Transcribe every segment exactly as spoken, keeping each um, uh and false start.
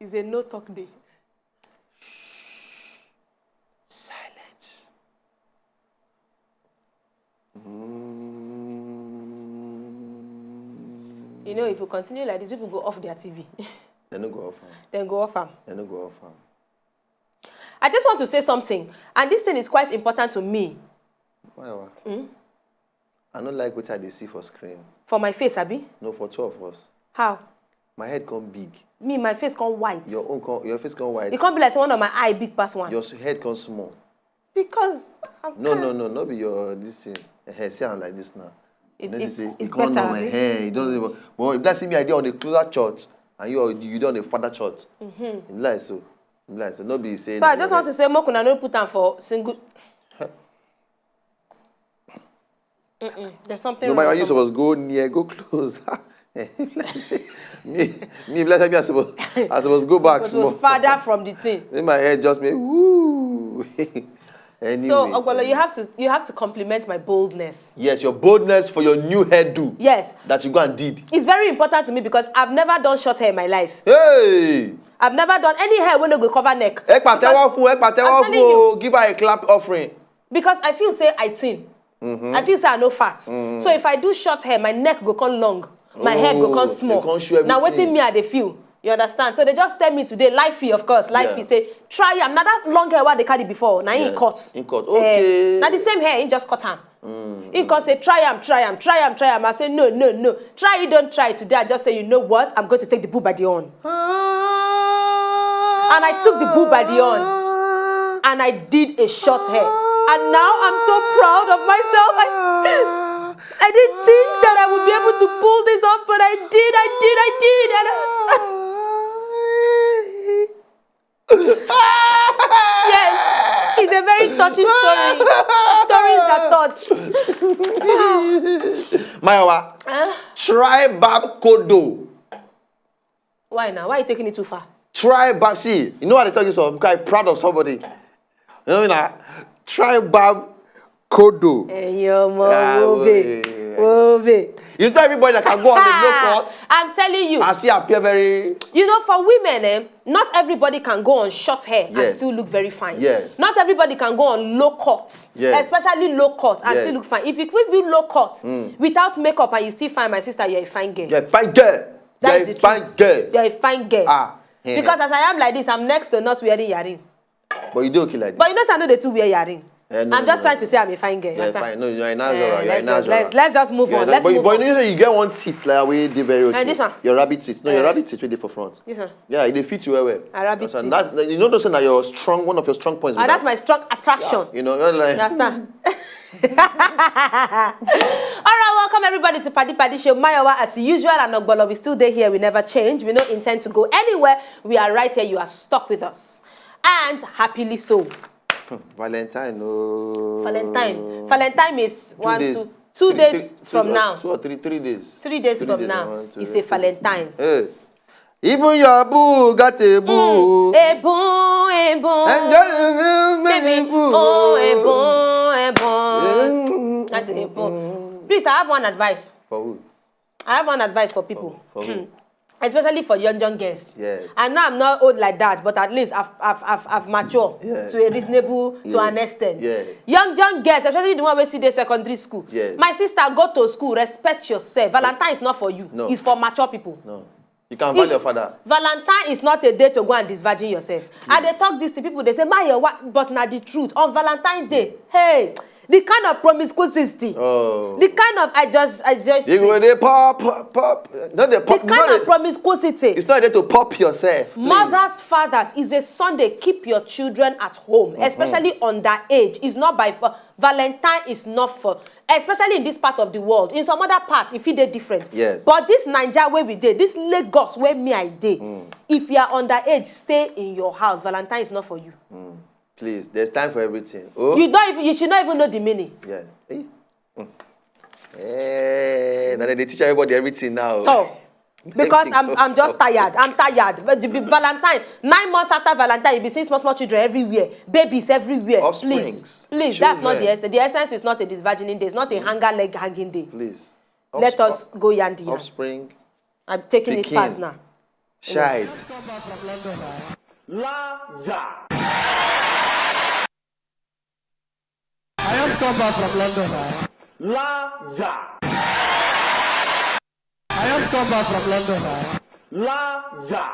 It's a no talk day. Silence. You know, if you continue like this, people go off their T V. They no go off am. Then go off am. They no go off am. I just want to say something, and this thing is quite important to me. Why? Wa? I no like what I dey see for screen. For my face, abi? No, for two of us. How? My head come big. Me, my face come white. Your own come, your face come white. It come be like say one of my eye big pass one. Your s- head come small. Because I'm No, kind- no, no, no be your this thing. Eh, see am like this now. It- You know, it- see say it's it come better, on my abi? Hair. It doesn't. But if that's me, I dey on the closer shot, and you are you dey on the farther shot. Mm-hmm. Like so. Like so. No be say. So I just want to say, make una no put am for single. Mm-mm. There's something No, wrong. my with you something. Suppose go near, go close. Like say, me, me, like say me, I suppose, I suppose go back But small. Farther from the thing. In my head, just me woo. Anyway. So, Ogbolo, you have to you have to compliment my boldness. Yes, your boldness for your new hairdo. Yes, That you go and did. It's very important to me because I've never done short hair in my life. Hey! I've never done any hair wey no go cover neck. Ẹ pàtẹ́wọ́ fún, ẹ I'm pàtẹ́wọ́ telling fún o. Give her a clap offering. Because I feel say I thin. I feel say I no fat. So if I do short hair, my neck go come long, my head go Oh, come you small. come show Now everything. Wetin me I dey feel. You understand? So they just tell me today, Lifey, of course, Lifey Yeah. Say try am. Now that long hair wey I dey carry before, now he Yes, cut. he cut. Eh, Okay. Now the same hair, he just cut am. He come say try am, try am, try am, try am. I say no, no, no. Try it, don't try it. Today I just say, you know what? I'm going to take the bull by the horn. And I took the bull by the horn. And I did a short hair. And now I'm so proud of myself. I, I didn't think that I would be able to pull this off, but I did, I did, I did. And I, yes, it's a very touching story. Stories that touch. Mayowa, try barb kodo. Why now? Why are you taking it too far? Try barb. See, you know what I tell you so? Because I'm proud of somebody. You know what I mean? Try barb kodo. Ẹ̀yin ọmọ Ah, wo be, yeah. wo be. You tell everybody that can go on the low cut I'm telling you. and see appear very. You know, for women, eh, not everybody can go on short hair and Yes. Still look very fine. Yes. Not everybody can go on low cut, Yes. Especially low cut, and Yes. Still look fine. If you could do low cut without makeup and you still fine, my sister, you're a fine girl. You're a fine girl. That You're is a the fine truth. Girl. You're a fine girl. Ah, eh. Because as I am like this, I'm next to not wearing earring. But you do okay like this. But you know, say I know they too wear earring. Eh, no, I'm just no, trying no. to say I'm a fine girl. You You're understand? fine. No, you're a Eh, natural. You're a let's, just, natural. let's, let's just move Yeah, on. that- Let's but, move but on. You know, you get one teeth like way they very okay. Eh, this one. Your rabbit teeth. No, your Eh. Rabbit teeth wey dey for front. This one. Yeah, they fit you well well. A rabbit Understand? teeth. That's, you know, those things are your strong, one of your strong points. Ah, With that's that. My strong attraction. You know, you're like. You understand? All right, welcome everybody to Paddy Paddy Show. Mayowa, as usual, and Ogbolo, we still there here. We never change. We don't intend to go anywhere. We are right here. You are stuck with us. And happily so. Valentine, no. Valentine. Valentine is Two one, days. two, two Three- days three- from three- now. Two or three, three days. Three days Three from days now. and one, two, It's three. A Valentine. Hey. Even your boo got a boo. Ebun, ebun. Enjoy the Baby, boo. oh, ebun, ebun. That's a bun. Please, I have one advice. For who? I have one advice for people. For who? Especially for young, young girls. Yeah. I know I'm not old like that, but at least I've, I've, I've, I've matured Yeah. to a reasonable, to Yeah. An extent. Yeah. Young, young girls, especially the one wey still dey secondary school. Yeah. My sister, go to school, respect yourself. Valentine is not for you. No. It's for mature people. No. You can value It's- your father. Valentine is not a day to go and disvirgin yourself. I dey talk this to people, they say, "My, your what?" But na the truth. On Valentine's Day, hey, the kind of promiscuity, Oh. The kind of I just, I just. You go dey pop, pop, pop. Not the The pop. kind not of the- promiscuity. It's not a day to pop yourself. Please. Mothers, fathers, is a Sunday. Keep your children at home, especially on that age. It's not by fo- Valentine is not for, especially in this part of the world. In some other parts, if it dey different. Yes. But this Naija where we dey, this Lagos where me I dey, if you are underage, stay in your house. Valentine is not for you. Please, there's time for everything. Oh. You don't even, you should not even know the meaning. Yes. Eh? Mm. Eh, now they teach everybody everything now. So, because I'm, I'm just tired. I'm tired. But the, the Valentine, nine months after Valentine, you be seeing small, small children everywhere, babies everywhere. Offsprings. Please, please, that's not the Children. essence. The essence is not a disvirgining day. It's not a hanger leg hanging day. Please. Let Offsp- us go yandi yandi. Offspring. I'm taking it Pikin. pass now. Child. Liar. I just come back from London now. Liar. I just come back from London now. Liar.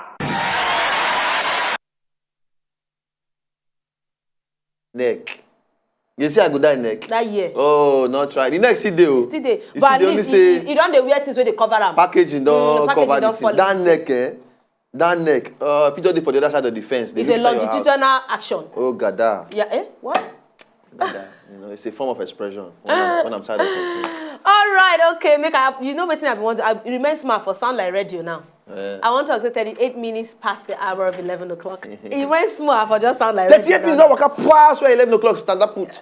Neck. You see, I go die neck. That year. Oh, not try. The neck still dey o. Still dey. You But at still dey only least say e e don dey wear things wey dey cover am. Packaging don Mm, packaging cover don the fall thing. That into neck, eh? That neck. Uh, if you just dey for the other side of the fence, they It's look a inside your house. longitudinal action. Oh, gada. Yeah, eh? What? Gada. You know, it's a form of expression when I'm, when I'm tired of some things. All right, okay. Make I, you know wetin I want. I remain smart for sound like radio now. Eh. I want to say thirty-eight minutes past the hour of eleven o'clock. It went small. I for just sound like Thirty-eight radio minutes now. Don't waka pass where eleven o'clock stand up put.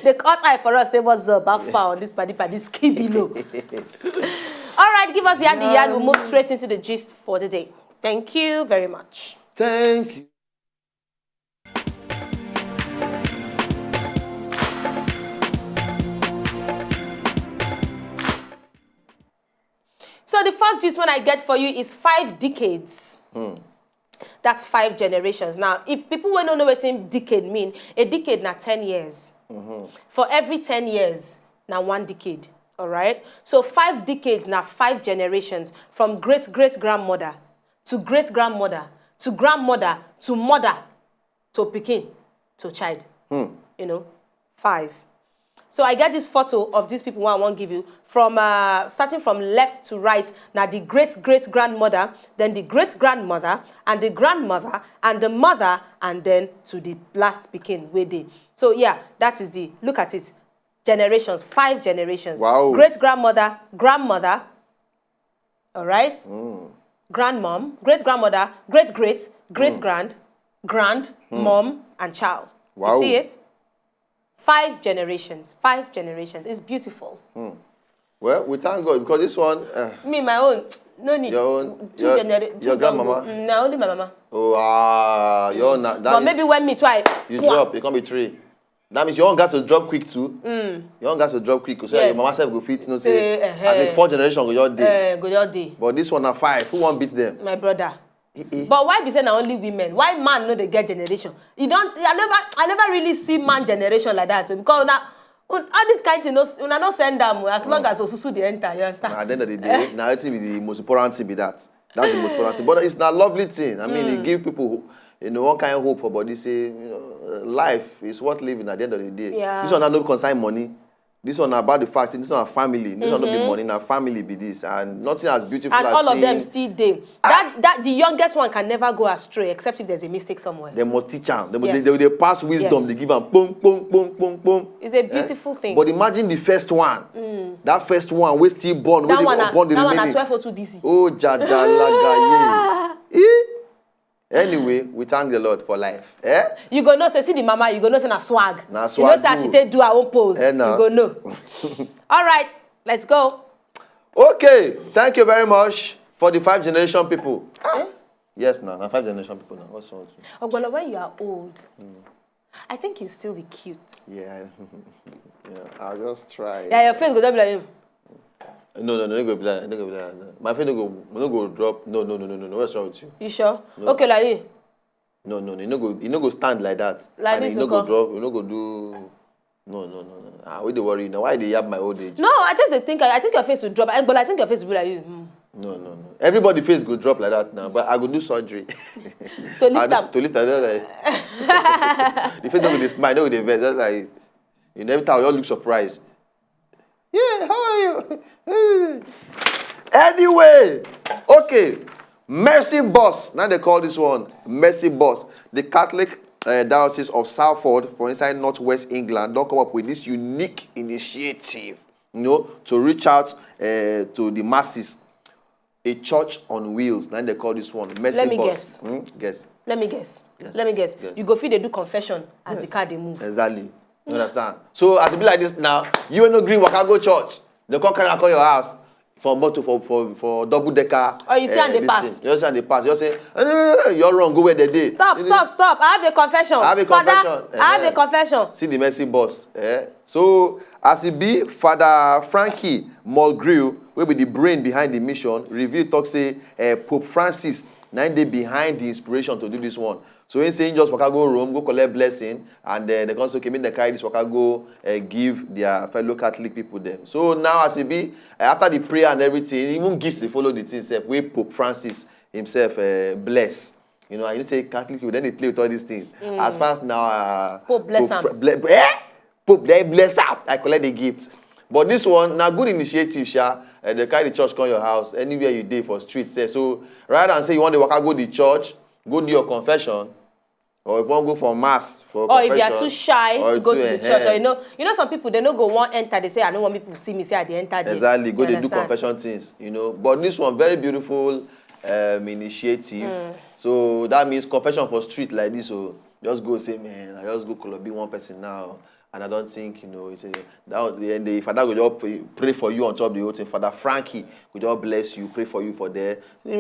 They cut eye for us. Say what's up? How far on this paddy paddy skibby low? All right, give us the and the yard. We'll move straight into the gist for the day. Thank you very much. Thank you. So the first gist one I get for you is five decades. That's five generations. Now, if people wey no know wetin decade mean, a decade na ten years. For every ten years, na one decade. All right. So five decades na five generations, from great great grandmother to great grandmother to grandmother to mother to pikin to child. You know, five. So I get this photo of these people wey I wan give you from uh, starting from left to right. Na the great great grandmother, then the great grandmother, and the grandmother, and the mother, and then to the last pikin wey dey. So yeah, that is the, look at it. Generations, five generations. Wow. Great grandmother, grandmother, all right? Grandmom, great grandmother, great great, great grand, grand, mom, and child. Wow. You see it? Five generations, five generations. It's beautiful. Well, we thank God because this one, uh, Me, my own, no need. Your own- Two your- genera- your two don go. grandmama? Mm, na only my mama. Oh, ah, your na, that But is- maybe when me too, I you drop, it can be three. That means your own got to drop quick too. Your own got to drop quick. So that your Yes. mama self go fit, you know, Say, say, eh, I think eh. Four generation go your day. Uh, go your day. But this one na five. Who won't beat them? My brother. But why be say na only women? Why man no dey get generation? You don't. I never, I never really see man generation like that o, because una, un, all this kind thing no, una no send am o, as long as osusu dey enter, you understand? At the end of the day, now I think the most important thing be that. That's the most important thing. But it's not a lovely thing. I mean, it give people, you know, one kind of hope for body. Say, you know, uh, life is worth living at the end of the day. Yeah. This one no concern money. This one about the fact. Say this one family. This one no be money. Na family be this, and nothing as beautiful And as all of seeing them still dey. That that the youngest one can never go astray except if there's a mistake somewhere. They must teach am. They, must, Yes. they, they, they pass wisdom. Yes. They give am boom, boom, boom, boom, boom. It's a beautiful thing. But imagine the first one. That first one, we still born. That We one, dey na, born the that one na remaining. twelve oh two B C. Oh, jadalagaye. Eh? Anyway, we thank the Lord for life. Eh? You go know say see the mama, you go know say na swag. Na You swag know say as she good. take do her own pose. Eh, na. You go know. All right, let's go. Okay, thank you very much for the five generation people. Yes, now, now five generation people now. What's wrong with you? Ogbolo, when you are old, I think you still be cute. Yeah, yeah. I'll just try. Yeah, your face go just be like him. No, no, no, no go be like, no go be like that. My face no go, no go drop. No, no, no, no, no, no. What's wrong with you? You sure? Okay, like you. No, no, no, you no go, you no go stand like that. Like And this, you no go okay. drop. You no go do. No, no, no, no. Ah, we dey worry you now. Why they have my old age? No, I just dey think. I, I think your face will drop. I, but I think your face will be like this. Mm. No, no, no. Everybody face go drop like that now, but I go do surgery. To I lift do- am. To lift am. Just like, the face no go dey smile, no go dey vex. Just like, you know, every time you all look surprised. Yeah, how are you? Anyway, okay. Mercy Bus. Now they call this one Mercy Bus. The Catholic uh, Diocese of Salford, for inside northwest England, don't come up with this unique initiative, you know, to reach out uh, to the masses. A church on wheels. Now they call this one Mercy Let me Bus. guess. Hmm? Guess. Let me guess. Yes. Let me guess. Yes. You go fit dey do confession as the car dey move. Exactly. You understand? So as it be like this now, you ain't no green waka go church. They come carry am come your house. for motor, for for for double decker. Oh, you see am dey pass. You see am dey pass. You say, "No, no, no, no, you're wrong. Go where they dey." Stop, stop, stop. I have a confession. I have a Father, confession. I have a Uh-huh. Confession. See the mercy boss. Eh? So, as e be, Father Frankie Mulgrew, wey be the brain behind the mission, reveal talk say uh, Pope Francis na dey behind the inspiration to do this one. So he say he just waka go Rome, go collect blessing, and uh, they come say, "Okay, make dem carry this waka go uh, give their fellow Catholic people them." So now, as e be, uh, after the prayer and everything, even gifts dey follow the thing sef, wey Pope Francis himself uh, bless. You know, I used to say Catholic people, then they play with all these things. Mm. As fast now, uh, Pope bless am. Ble eh? Pope, they bless up. I collect the gift. But this one, now good initiative, sha. Uh, they carry the church come your house, anywhere you dey for street. Sef. So rather than say you want to waka go the church, go do your confession, or if you want go for mass for Or if confession, you are too shy or to go too, to the church, eh, or you know, you know, some people they no go want enter. They say, "I don't want people to see me. Say I dey enter there." Exactly, go You dey do understand? Confession things, you know. But this one, very beautiful um, initiative. Mm. So that means confession for street like this. So just go say, "Man, I just go colobi one person now, and I don't think, you know, it's a, that was the end. The father go just pray, pray for you on top of the whole thing. Father Frankie go just bless you, pray for you for there. You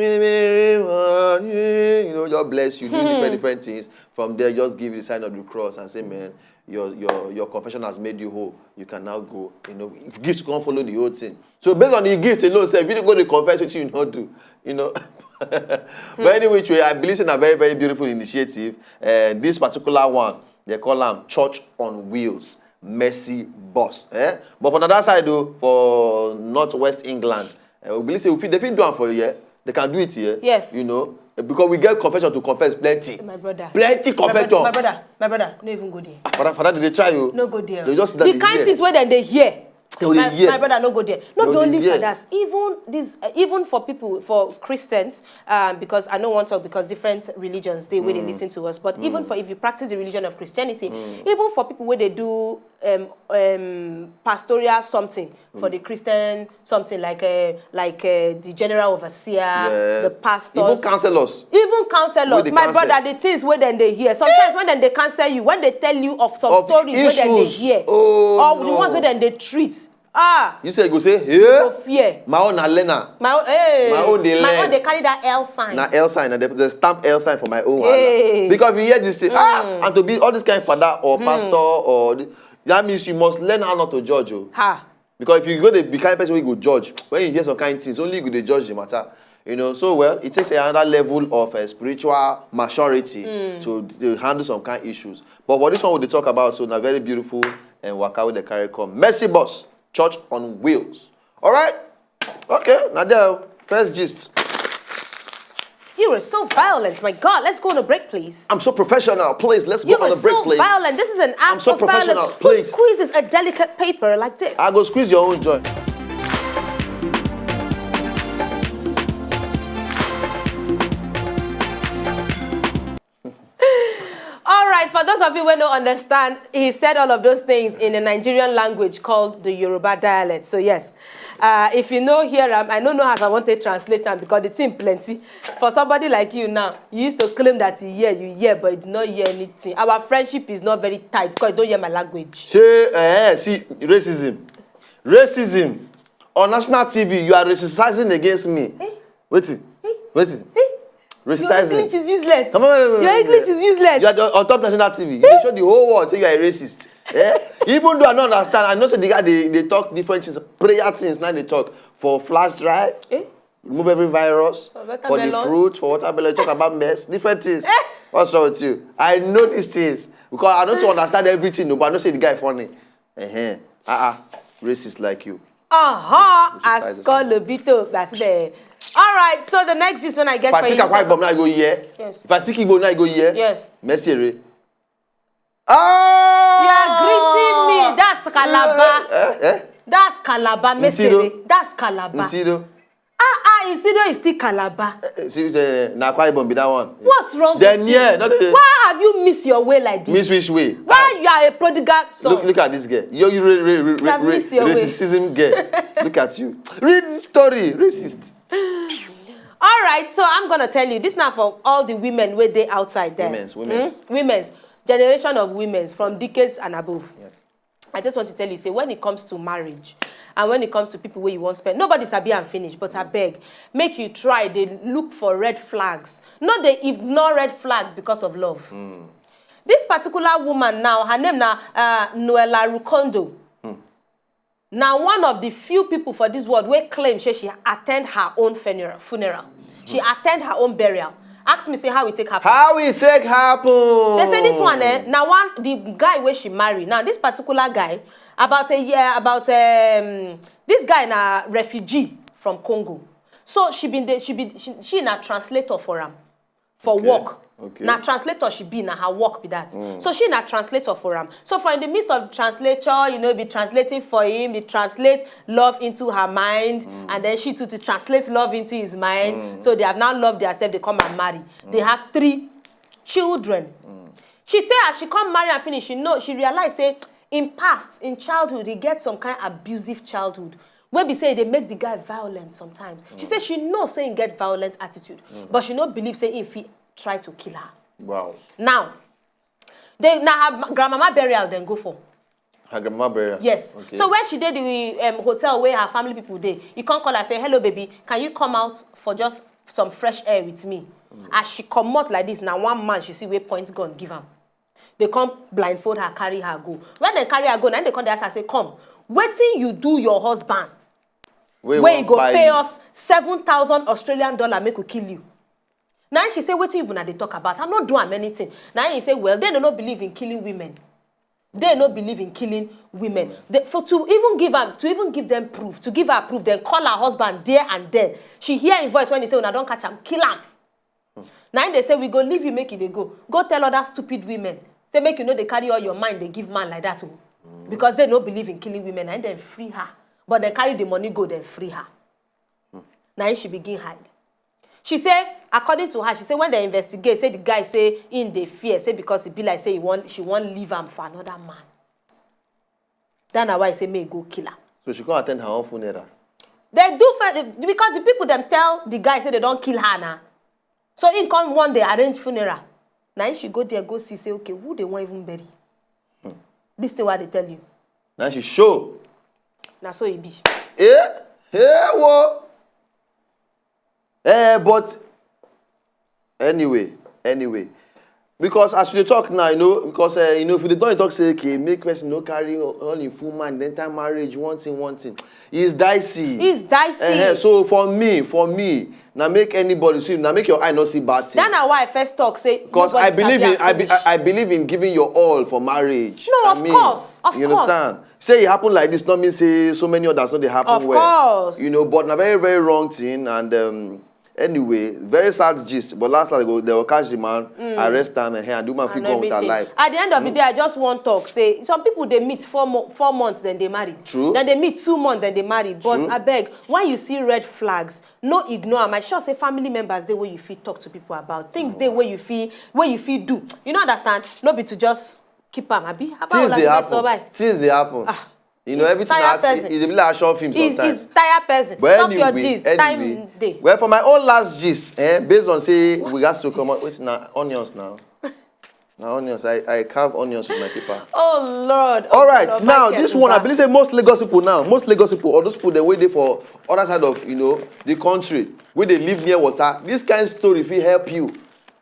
know, just bless you, do different different things. From there, just give you the sign of the cross and say, 'Man, your your your confession has made you whole. You can now go.'" You know, if gifts can't follow the whole thing. So based on the gifts alone, say if you go to confess, what you not do, you know. But anyway, I believe in a very, very beautiful initiative. And this particular one, they call them Church on Wheels, Mercy Bus. Eh? But for another side, though, for Northwest England, uh, we believe say if they fit do am for here, they can do it here. Yes. You know, because we get confession to confess plenty. My brother. Plenty My brother, confession. my brother, my brother, no even go there. Father, father, they try you. No go there. They just The kind things where then they hear. They will my, dey hear. My brother no go there. No They be will dey only hear. Fathers, even this, uh, even for people, for Christians, um, because I know one talk because different religions they will they listen to us. But even for if you practice the religion of Christianity, even for people where they do um, um, pastoral something for the Christian something like uh, like uh, the general overseer, Yes. The pastors, Even counselors. Even counselors. Wey dey My counsel. Brother, the things where then they hear. Sometimes when then they cancel you, when they tell you of some Of stories where then they issues. Hear, Oh, or the no. Ones where then they treat. Ah, You say, "Go say, go hey, fear. my own na learner." My own, hey, My own dey my learn. Own they carry that L sign. Na L sign, na the, the stamp L sign for my own. Hey. Because if you hear this thing, ah, and to be all this kind of father or pastor or the, that means you must learn how not to judge. Oh. Ha. Because if you go the be kind person wey go judge, when you hear some kind things, only you go dey judge the matter. You know, so well, it takes another level of uh, spiritual maturity to, to handle some kind issues. But for this one, we dey talk about so na very beautiful and waka wey dey carry come. Mercy Bus, Church on Wheels. All right, okay, now there, first gist. You were so violent. My God, let's go on a break, please. I'm so professional. Please, let's You go on were a break, so please. Violent. This is an act I'm so of violence. Professional. Who Please. Squeezes a delicate paper like this? I go squeeze your own joint. All right, for those of you who don't understand, he said all of those things in a Nigerian language called the Yoruba dialect. So yes, uh, if you know here, um, I don't know how I want to translate them because the thing plenty. For somebody like you now, you used to claim that you hear, you hear, but you did not hear anything. Our friendship is not very tight because you don't hear my language. Say, eh, see, racism. Racism. On national T V, you are racism against me. Wetin? Wetin? Racism. Your English is useless. Come on, Your English is useless. You are the, on top national T V. You dey show the whole world say you are a racist. Eh? Even though I don't understand, I know say the guy they, they talk different things, prayer things now they talk for flash drive, Eh? Remove every virus For for the watermelon. Fruit, for watermelon. Talk about mess, different things. What's wrong with you? I know these things because I don't understand everything, but I know say the guy funny. Uh-huh. Uh-uh. Racist like you. Uh-huh. Which is size Ascolobito. That's there. All right. So the next is when I get If I for speak you. Akwa Ibom now, I go here. Yes. If I speak Igbo now, I go here. Yes. Messiere. You Ah! are greeting me. That's Calabar. Eh, eh? That's Calabar. You see though? Messiere. That's Calabar. Isido. Ah, ah, Isido is still Calabar. Eh, see, eh, na Akwa Ibom be that one. What's wrong Then with yeah, you? Not the Why have you missed your way like this? Miss which way? Why you are a prodigal son? Look, look at this girl. You, you re, re, re, You have re, missed your way. Racism girl. Look at you. Read the story. Racist. All right, so I'm gonna tell you this now for all the women where they outside there. Women's, women's. Hmm? Women's generation of women's from decades and above. Yes. I just want to tell you, say when it comes to marriage, And when it comes to people wey you wan spend, nobody sabi am finish, but abeg, make you try dey look for red flags. No dey ignore red flags because of love. This particular woman now, her name na uh, Noella Rukondo. Na one of the few people for this world wey claim say she attend her own funeral. funeral. She attend her own burial. Ask me say how e take happen. How e take happen? They say this one, eh, na one the guy wey she marry. Now this particular guy, about a year, about um, this guy na refugee from Congo. So she been dey, she be she, she na translator for am for Okay, work. okay. Na translator she be, na her work be that. So she na translator for am. So for in the midst of translator, you know, be translating for him, be translate love into her mind, and then she too to translate love into his mind. So they have now loved themselves. They come and marry. They have three children. She say as she come marry and finish, she know she realize say in past, in childhood, he get some kind abusive childhood wey be say e dey make the guy violent sometimes. She say she know say he get violent attitude, but she no believe say he fit try to kill her. Wow. Now, they na her grandmama burial dem go for. Her grandma burial. Yes. Okay. So when she dey the um, hotel where her family people dey, he come call her say, "Hello, baby, can you come out for just some fresh air with me?" As she comot like this, na one man she see wey point gun give am. They come blindfold her, carry her go. When they carry her go, now they come dey ask her say, "Come, wetin you do your husband? Wey Wey wan you go buy pay you. us seven thousand Australian dollar make we kill you." Now she say, "Wetin you una dey talk about? I no do am anything." Now he say, "Well, they no no believe in killing women. They no believe in killing women." They, for to even give am, to even give them proof, to give her proof, then call her husband there and then. She hear him voice when he say, "Una don catch am, kill am." Now they say, "We go leave you, make you dey go. Go tell other stupid women. Say make you no dey carry all your mind dey give man like that o." Because they no believe in killing women, and then free her. But they carry the money go, then free her. Now she begin hide. She say, according to her, she say when they investigate, say the guy say in dey fear, say because e be like say he want, she wan leave am for another man. That na why he say make he go kill her. So she come attend her own funeral. They do fe- because the people dem tell the guy say they don kill her now. So he come one day arrange funeral. Now she go there go see say, "Okay, who they wan even bury?" This thing wey I dey tell you. Now she show. Na so e be. Eh? Hey, wo. Eh, but anyway, anyway. Because as we talk now, you know, because uh, you know, if you don't talk, say, "Okay, make person no carry all in full mind, then time marriage, one thing, one thing." It's dicey. It's dicey. Eh, so for me, for me, now make anybody see, now make your eye not see bad thing. That na why I first talk say Because I nobody believe sabi in I, be, finish. I believe in giving your all for marriage. No, I of mean, course, of you course. Understand? Say it happened like this, not mean say so many others not they happen Of well. Course. You know, but na very very wrong thing and um, anyway, very sad gist. But last night they go they will catch the man, arrest him and, and the woman fit And go on with her everything. Life. At the end of the day, I just want talk say some people they meet four mo- four months, then they marry. True. Then they meet two months, then they marry. But True. I beg, when you see red flags, no ignore am. I sure say family members dey where you fit talk to people about things. Dey where you feel where you feel do. You know understand? No be to just keep am. Abi? How about Things una they dey happen. survive? Things they happen. Ah, You know, it's everything tire act- person. It, it be like action film It's, sometimes. It's tire person. But Stop anyway, your gist. Anyway, Time day. Well, for my own last gist, eh, based on say What we got is to come this? out. Wait, now onions now. Now onions. I, I carve onions with my paper. Oh Lord. All Oh right, Lord, now Michael this one, I Buba. Believe say most Lagos people now, most Lagos people or those people the way they for other side of you know the country where they live near water. This kind of story will help you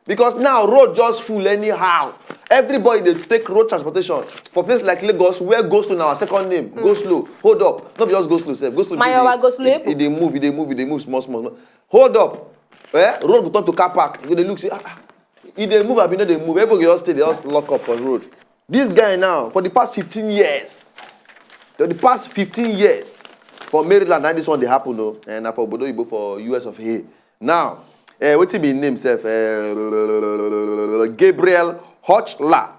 because now road just full anyhow. Everybody they take road transportation for places like Lagos where go slow now second name go slow. Hold up, not just go slow, sef. Go slow. Mayowa They- go slow. They, they move, they move, they move small, small, small. Hold up, eh? Road go turn to car park. You go dey look say ah, ah, if they move, I be no they move. Everybody go just stay, they just lock up for road. This guy now for the past fifteen years, for the past fifteen years for Maryland, now this one they happen though, and for Obodo Igbo for U S of A. Now, uh, what he be name self? Uh, Gabriel Hochler.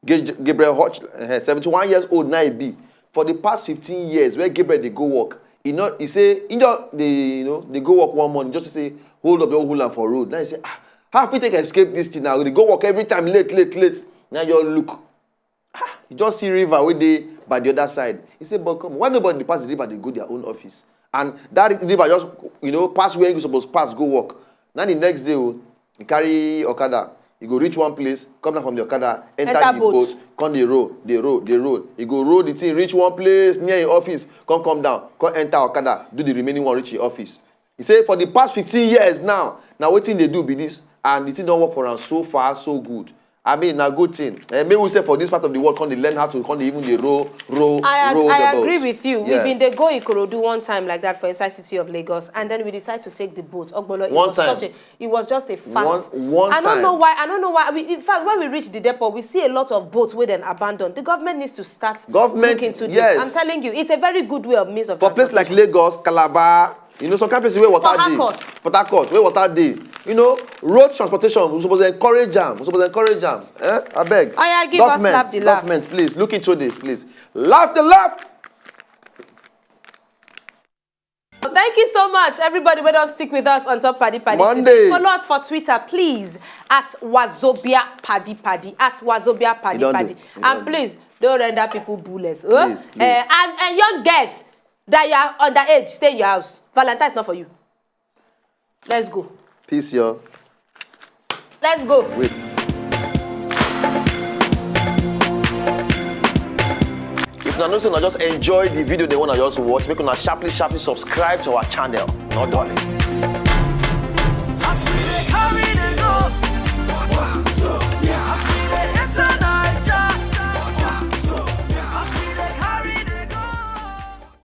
Gabriel Hodge, uh, seventy-one years old now he be. For the past fifteen years, where Gabriel they go work, he not he say he just they you know they go work one morning just to say hold up, don't hold am for road. Now he say ah, how fit take escape this thing now? They go work every time late, late, late. Now you look, ah, you just see river where they by the other side. He say, but come, why nobody pass the river? They go their own office, and that river just you know pass where you supposed pass go work. Now the next day, oh, you carry Okada, you go reach one place, come down from the Okada, enter, Enter the boat. boat, come dey roll, dey roll, dey roll. E go roll the thing reach one place near im office, come come down, come enter okada, do the remaining one reach im office. He say for the past fifteen years now, na wetin dey do be this, and the thing don work for am so far so good. I mean, na good thing. Eh, make we say for this part of the world, come dey learn how to come dey even dey roll, roll, I, ag- roll I the boat. Agree with you. Yes. We been dey go Ikorodu one time like that for inside city of Lagos, and then we decide to take the boat. Ogbolo, it One was time. Such a, it was just a fast. One- one I don't time. Know why. I don't know why. We, in fact, when we reach the depot, we see a lot of boats wey dem abandon. The government needs to start Government, look into this. Yes. I'm telling you, it's a very good way of means of For place like transportation. Lagos, Calabar, you know, some kind places where water Port dey. Harcourt. Port Harcourt, where water dey. You know, road transportation, we suppose encourage am. We suppose encourage am. Eh? I beg. Oya, give us Government, laugh the laugh. Government, please look into this, please. Laugh the laugh. Thank you so much, everybody. We don't stick with us on Top Paddy Paddy Monday. Today. Follow us for Twitter, please, at Wazobia Paddy Paddy, at Wazobia Paddy don't do. Paddy. You And don't do. Please, don't render people bullets. Oh? Please, please. Eh, and, and young girls that you are underage, stay in your house. Valentine's not for you. Let's go. Peace, y'all. Let's go. Wait. If una know say una just enjoy the video, they wanna just watch, make una sharply, sharply subscribe to our channel. No darling.